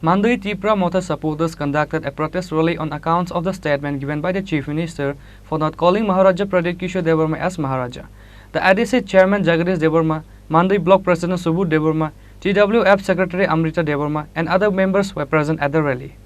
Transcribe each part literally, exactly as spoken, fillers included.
Mandai Tipra Motha supporters conducted a protest rally on accounts of the statement given by the Chief Minister for not calling Maharaja Pradyut Kishore Debbarma as Maharaja. The A D C Chairman Jagadish Debbarma, Mandai Block President Subodh Debbarma, T W F Secretary Amrita Debbarma, and other members were present at the rally.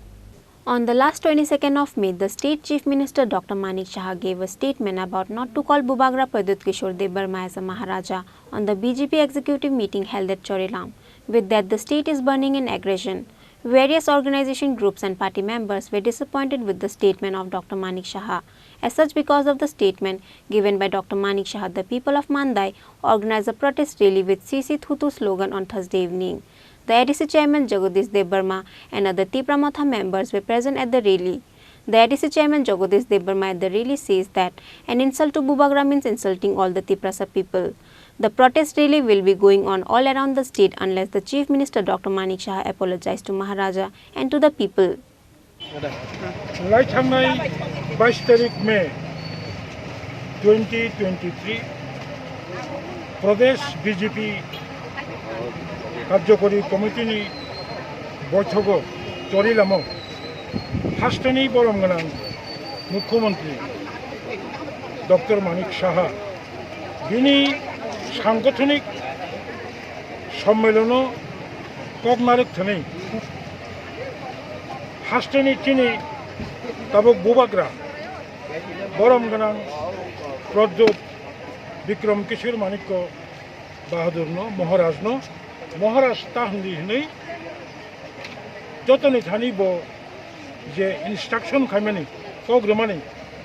On the last twenty-second of May, the State Chief Minister Doctor Manik Saha gave a statement about not to call Bubagra Pradyut Kishore Debbarma as a Maharaja on the B J P executive meeting held at Chorilam. With that, the state is burning in aggression. Various organization groups and party members were disappointed with the statement of Doctor Manik Saha. As such, because of the statement given by Doctor Manik Saha, the people of Mandai organized a protest rally with C C Thutu slogan on Thursday evening. The A D C chairman Jagadish Debbarma and other Tipra Motha members were present at the rally. The A D C chairman Jagadish Debbarma at the rally says that an insult to Bubagra means insulting all the Tiprasa people. The protest rally will be going on all around the state unless the Chief Minister Doctor Manik Saha apologizes to Maharaja and to the people. Lai thangnai bais tarik May twenty twenty-three, Pradesh B J P Karjokori Committee ni boithogo Chorilamo hasteni borom gwnang Mukhyamantri Doctor Manik Saha bini sangothonik sommelono kok narwk thani hasteni chini tabuk Bubagra borom gwnang Pradyut Bikram Kishore Manikya Bahadurno, Maharajno, Maharaj ta hwnwi hwnwi jotoni thani bo je instruction khaimani, kok rwmani,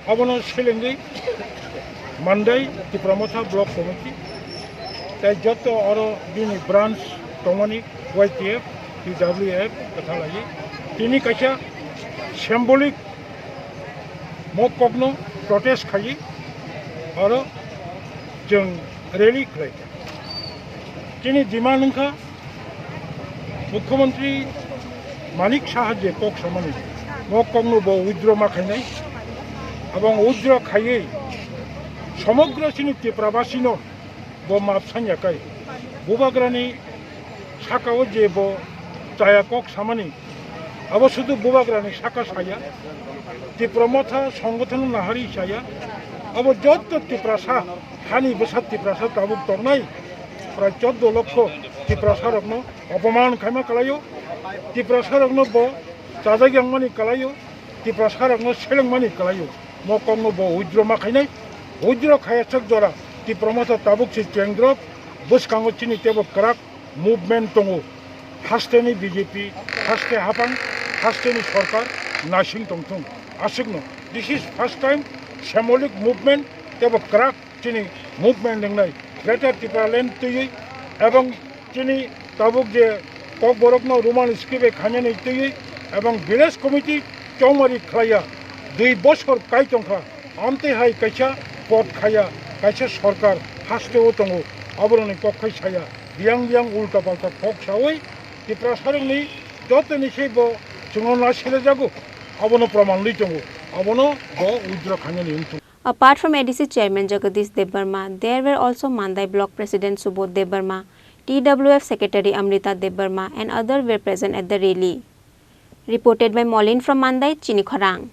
abono selengwi Mandai Tipra Motha Block Committee tei joto oro bini branch tongmani Y T F, T W F kwthalaiwi tini kaisa symbolic mok kokno protest khaiwi oro chwng rally khlaikha. Chini demand wngkha Mukhyamantri Manik Saha je kok samani, mok kokno bo withdraw ma khainai, abong withdraw khaiwi somogra chini Tiprabasino bo map sanya kai. Bubagrani sakao je bo chaya kok samani, abo sudu Bubagrani saka saya, Tipra Motha songothono nahari saya, abo jotto Tiprasa, hani bwsa Tiprasa tabuk tongnai prai chordo lokho Tiprasarokno opoman khaima kalaio, Tiprasarokno bo chajak yangmani kalaio, Tiprasarokno selengmani kalaio. Mo kokno bo withdraw ma khainai, withdraw khayaswk jora Tipra Motha tabuk se chengrok bwskango chini tebo kwrak movement tongo. Hasteni B J P, haste hapang, hasteni sorkar naising tongthung. Aswkno, this is first time symbolic movement tebo kwrak chini movement wngnai Greater Tipraland twiwi, ebong chini tabuk je Kokborokno Roman script bai khainani twiwi, ebong village committee chongmari khlaiya dui bosor kai tongkha, amtwi hai kaisa pot khaiya, kaisa sorkar hasteo tongo, aborokni kok khai saya, biyang biyang ulta palta kok sawi Tiprasarokni jotoni se bo chwngno na selejago, abono proman rwi tongo, abono bo withdraw khainani wngthung. Apart from A D C chairman Jagadish Debbarma, there were also Mandai Block President Subodh Debbarma, T W F Secretary Amrita Debbarma and others were present at the rally. Reported by Molin from Mandai, Chini Khorang.